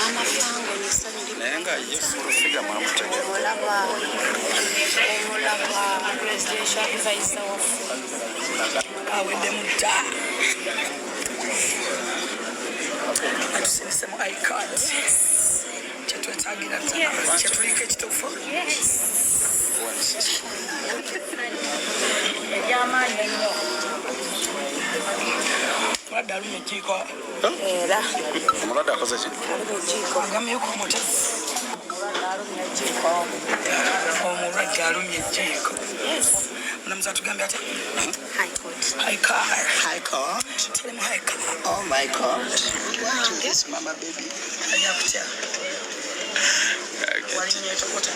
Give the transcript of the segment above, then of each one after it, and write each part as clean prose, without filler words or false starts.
Maama Fango nessanyu. Naye nga ye full figure mwamutegedde. Omulaba, omulaba presidential advisor waffe. Aweddemu dda. Atusindise mu icard kyetwetagira ddala, kyetuliko ekituufu. Ebyamaanyi ennyo. Mulwadde alumya ejjiiko. Era. Omulwadde akoze ki? Alumya ejjiiko. Agamyeko omutezi. Omulwadde alumya ejjiiko. Omulwadde alumya ejjiiko. Mulamuzi atugambye ate High Court. High Court. High Court. Tuli mu High Court. Oh my God. Yes, mama baby. Ajja kutya walinnya etokota.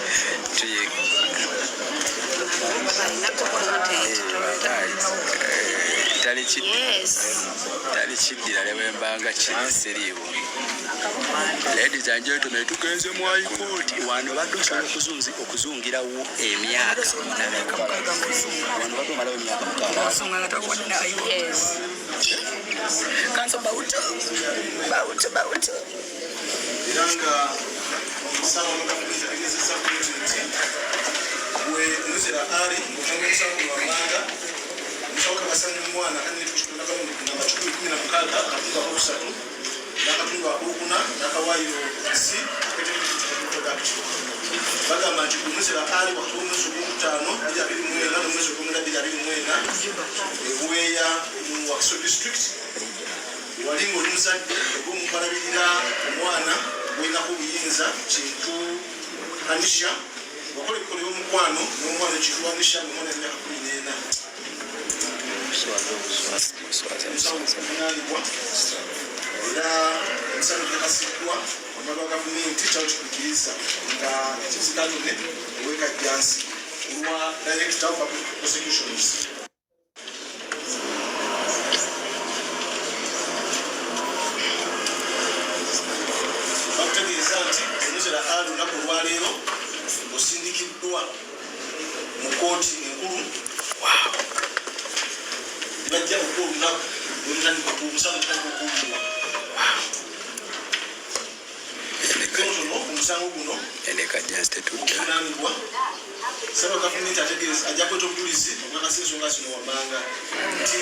Alinako content. Tali kiddira ne bwembanga kirisiriiwo. Ladies and gentlemen, tugenze mu High Court. Wano badde osobola okuzungirawo emyaka 8. Wano badde omalawo emyaka 6. Osonga nga takuwadde nayo. Kanso bautu bautu bautu. Era nga omusawo wa gavumenti ategeezezza kooti nti we Muzira Ali omusango omusango guno wammanga omusawo kabasanya omwana namba 116 akatundu akokusatu n'akatundu akokuna n'akawaayiro c product. Bagamba nti Muzira Ali wakati w'omwezi ogwokutaano 2024 n'omwezi ogwomwenda 2024 ebuweeya mu Wakiso District wali ng'oli muzadde oba omuntu alabirira omwana gwolinako obuyinza Kintu Anisha, wakola ebikolwa eby'omukwano n'omwana Kintu Anisha ng'omwana emyaka 14. Omusango guvunaanibwa era emisango gikakasiddwa omulala wa gavumenti kyalo kikukiriza nga ekizikanone owekajjansi olwa Director of Public Prosecutions. Bakutegeeza nti omuzira ali olunaku olwaleero osindikiddwa mu kooti enkulu bajja okuwa olunaku lwemutandika omusango gutandika okuwulirwa tono omusango guno. Enekajjansi tetudda. Okuvunaanibwa saba gavumenti ategeeza ajja kweta obujulizi okukakasa ensonga zino wammanga nti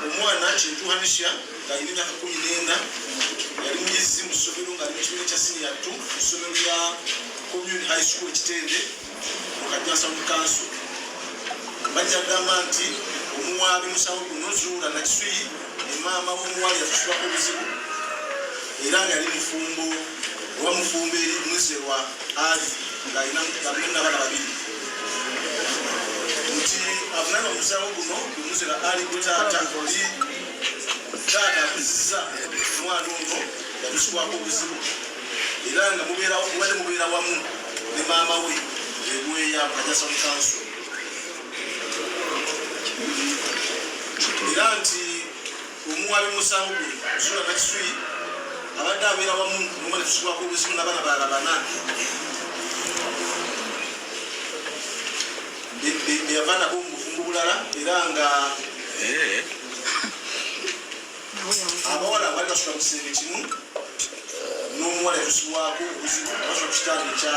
omwana Kintu Hanisha ng'alina emyaka 14 yali muyizi mu ssomero ng'ali mu kibiina kya senior 2 mu ssomero lya Commune High School Kitende mu Kajjansi Town Council. Bajja kugamba nti omuwaabi musango guno Zuula Nakisuyi ne maama w'omuwala yatusibwako obuzibu era nga yali mufumbo oba mufumbo eri Mwizerwa Ali ng'alina n'abaana babiri, nti avunaanibwa mu musango guno Mwizerwa Ali gwe taata oli taata akuzizza omwana ono yatusibwako obuzibu era nga mubadde mubeera wamu ne maama we ebweya mu Kajjansi Town Council, era nti omuwabi musango guno Zula Nakisuyi abadde abeera wamu n'omwana yatusibwako obuzibu n'abaana balala bana beyava nabo mu bufumbo bulala, era nga abawala bali basula mu kisenge kimu n'omuwala yatusibwako obuzibu, basula ku kitanda ekya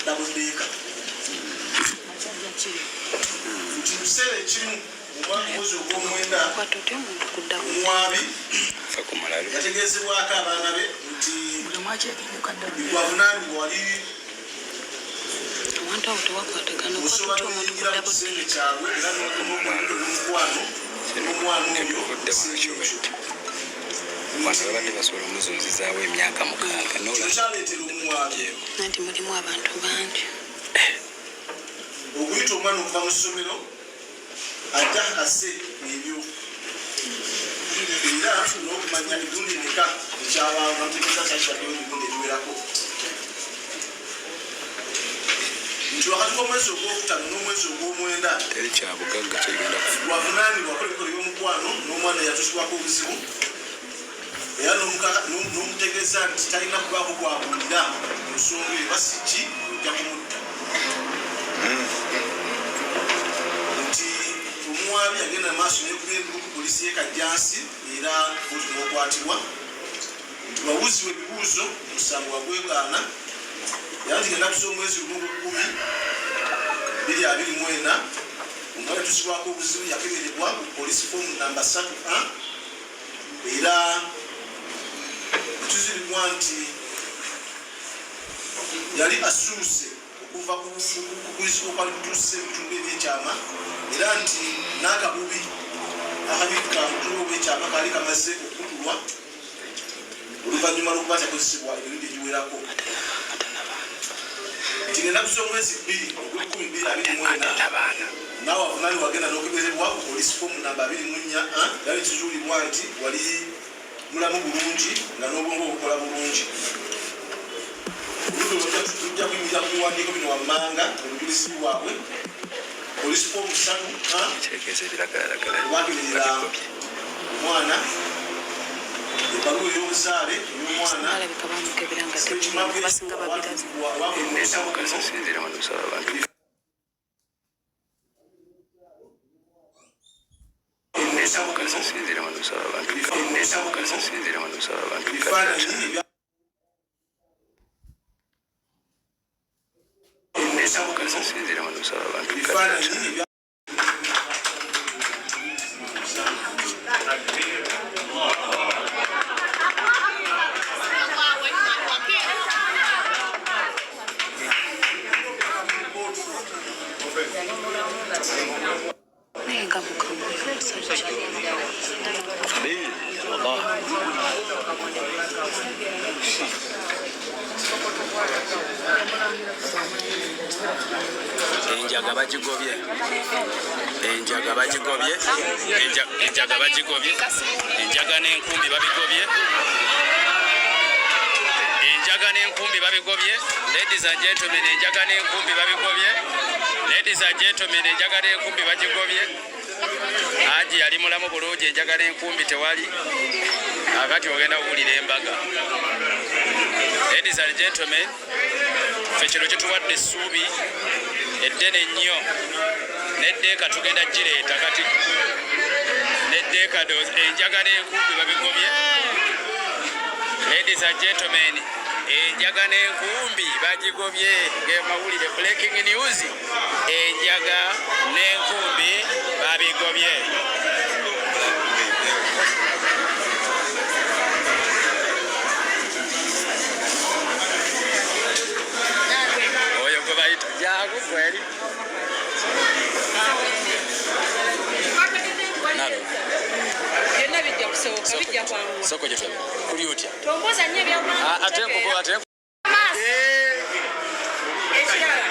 double decker, nti mu kiseera ekimu mu mwezi ogwomwenda Kwata otya omuntu kudda ku omuwaabi Fa ku mulalu. yategeezebwako abaana be nti Buli omu akyekenjuka ddala. gwavunaanibwa wali Awantu awo tewakwatagana. Okwata osobola otya omuntu n'oyingira kudda mu ku kisenge kyabwe era n'okukola omukwano n'omwana oyo. Tetuvudde wano kiwedde. Wano babadde basobola omuzunzizaawo emyaka 6. Kino kyaleetera omuwaabi Anti mulimu abantu bangi. okuyita omwana okuva mu ssomero ajja akase ebyo era n'okumanya emirundi emeka ekyabaawo, namutegeeza kyakibaddewo emirundi egiwerako, nti wakati w'omwezi ogwokutaano n'omwezi ogwomwenda Teri kyabugagga kyegenda kufu. wavunaanibwa akola ebikolwa eby'omukwano n'omwana yatusibwako obuzibu era n'omutegeeza nti talina kubaako gwabuulira mu nsonga eyo, basiki ojja kumutta, nti omuwaabi agenda maaso nekubira enduulu ku polisi y'e Kajjansi era bwotyo n'okwatibwa. Nti wabuuzibwa ebibuuzo, omusango wagwegaana, era nti ennaku z'omwezi 1 ogw'ekkumi 2024 omwana tusibwako obuzibu yakeberebwa ku police form namba 3 A, era tuzibibwa nti yali asuuse okuva ku kugulisibwa okwali kutuuse ebitundu ebyekyama, era nti n'akabubi akabikka obutundu obwekyama kaali kamaze okukutulwa oluvannyuma lw'okuba kyakozesebwa emirundi egiwerako, nti ng'ennaku z'omwezi 2 ogw'ekumi 2024 naawe avunaani wagenda n'okeberebwa ku police form namba 24 A, era nekizuulibwa nti wali mulamu bulungi nga n'obwongo bukola bulungi. Oludda lujja kuyimirira ku biwandiiko bino wammanga, obujulizi bwabwe, police form 3 A, Kitegeeza ebiragalalagala bakeberera babigobye. omwana, ebbaluwa ey'obuzaale ey'omwana. Balabika bamukebera nga tebiriimu, basinga babiraze. Nenda mukasa sinzira wano nsaba abantu. Nenda mukasa sinzira wano nsaba abantu. Nenda mukasa sinzira wano nsaba abantu. Ebifaananyi ebya Nenda mukasa sinzira wano nsaba abantu. Ebifaananyi ebya Naye nga mukambwe omusajja. Allah. Enjaga bagigobye, enjaga bagigobye, enjaga bagigobye, enjaga n'enkumbi babigobye, enjaga n'enkumbi babigobye. Ladies and gentlemen, enjaga n'enkumbi babigobye. Ladies and gentlemen, enjaga n'enkumbi bagigobye. Haji yali mulamu bulungi, enjaga n'enkumbi tewali. Akati ogenda kuwulira embaga. Ladies and gentlemen, ffe kino kituwadde essuubi eddene nnyo. Neddeeka tugenda gireeta kati neddeeka. Enjaga n'enkumbi babigobye. Ladies and gentlemen, enjaga n'enkumbi bagigobye. Gemawulire, breaking news, enjaga n'enkumbi babigobye. Oyo gwe bayita jangu kweri nalo. Byonna bijja kusoboka, bijja kwanguwa. Soko gye kuli otya? Tombuuza nnyo Ah, ate nkuko ate. Ekirala,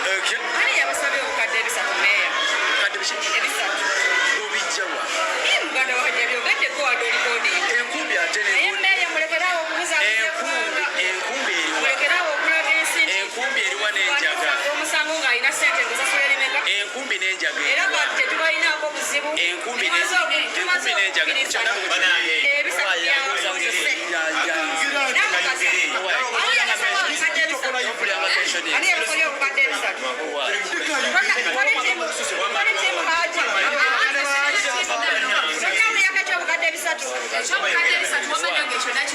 ani yabasabye obukadde 300, meeya? Kadde biki? 300. Obijjawa? Ye muganda wa Hajji byogeddeko wadde olikodinga. Enkumbi ate Naye meeya, mulekeraawo okubuzaabuza enkumbi eggwanga. Enkumbi eriwa? Mulekeraawo okulaga ensi nti Enkumbi eriwa n'enjaga? osanga omusango ng'alina ssente ng'osasula erimeka. Enkumbi n'enjaga Era eriwa? bantu tetubalinaako buzibu. Enkumbi Tumaze enkumbi n'enjaga. okukkiriza 300 byabasose. Namukasa, ani yabasaba obukadde 300? Ani yabasabye obukadde 300? Toli team Haji. Tonna muyaka ky'obukadde 300.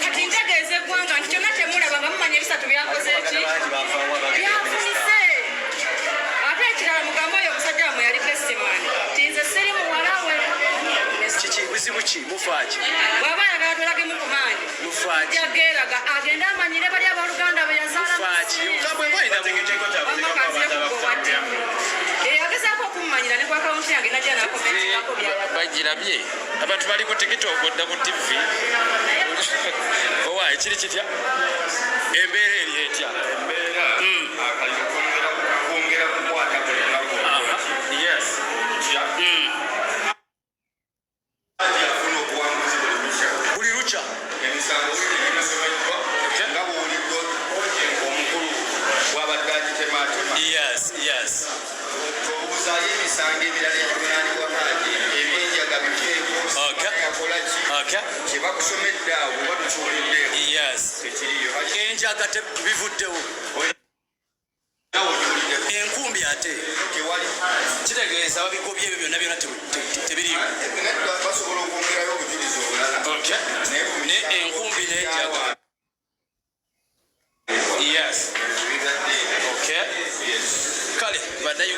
Kati ntegeeza eggwanga nti kyonna kyemulaba nga mumanya 300 byakoze ki, byafunise. Ate ekirala, mugambe oyo omusajja wamwe yali besimaani ti nze siri muwala we. Kiki buzibu ki, mufaaki? Bw'aba ayagala tulagemu ku maanyi, Mufaaki? jageeraga agende amanyire bali abooluganda be yazaala. Mufaaki? Obukambwe bwalina bungi. Agezaako okummanyira ne ku akawunti yange najja nakomentingako byayagala. Bagirabye abantu bali ku TikTok, odda ku TV. Owa ekiri kitya? Embeera eri etya? Embeera, akaliro kwongera kukwata buli lunaku. Yes. Tutya afuna obuwanguzi buli lukya. Buli lukya. Emisango egisomeddwa nga bw'owulidde omukulu bw'abadde agitematema. Obuuzaayo emisango emirala egivunaanibwa Haji, ebyenjaga biteeko, yakola ki? Kye bakusomedde awo oba tukiwulidde, tekiriyo. Haji, Enjaga bivuddewo. nawe ogiwuliddeko. Enkumbi ate? Tewali. Kitegeeza babigobye ebyo byonna byonna, tebiriiwo. Nedda, basobola okwongerayo obujulizi obulala. Naye ku Ne misango enkumbi n'enjaga. Yes. Ebibadde. Okay. Yes. Kale, bannayuganda.